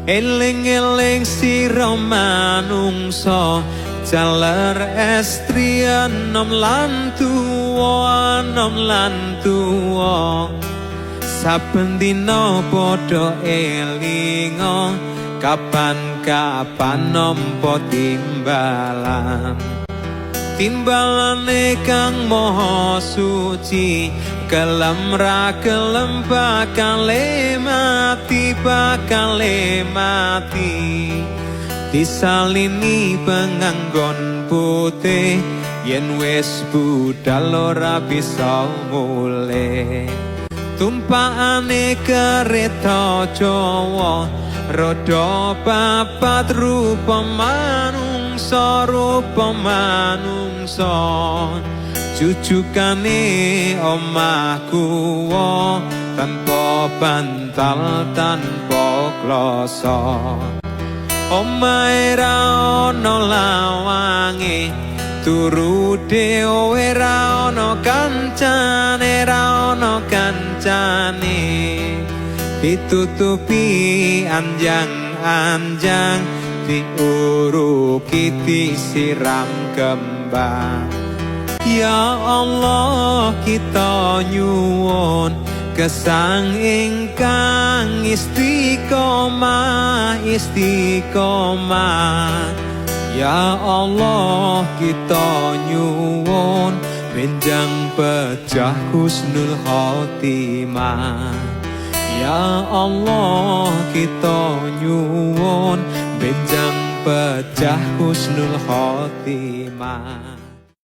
Eling-eling sira manungsa, jaler estri enom lan tuwa, enom lan tuwa. Saben dina padha elinga, kapan-kapan nampa timbalan. Timbalane Kang Maha Suci, gelem ra gelem bakal mati, bakal mati. Disalini penganggon putih, yen wis budal ora bisa mulih. Tumpakane kereta Jawa, roda papat rupa manungsa, rupa manungsa. Jujukane omah kuwa, tanpa bantal tanpa kloso. Omahe ra ana lawange, turu dhewe ra ana kancane, ra ana kancane. Ditutupi anjang-anjang, diuruki disiram kembang. Ya Allah, kita nyuwun gesang ingkang istiqomah, istiqomah. Ya Allah, kita nyuwun benjang pejah husnul khotimah. Ya Allah, kita nyuwun benjang pejah husnul khotimah.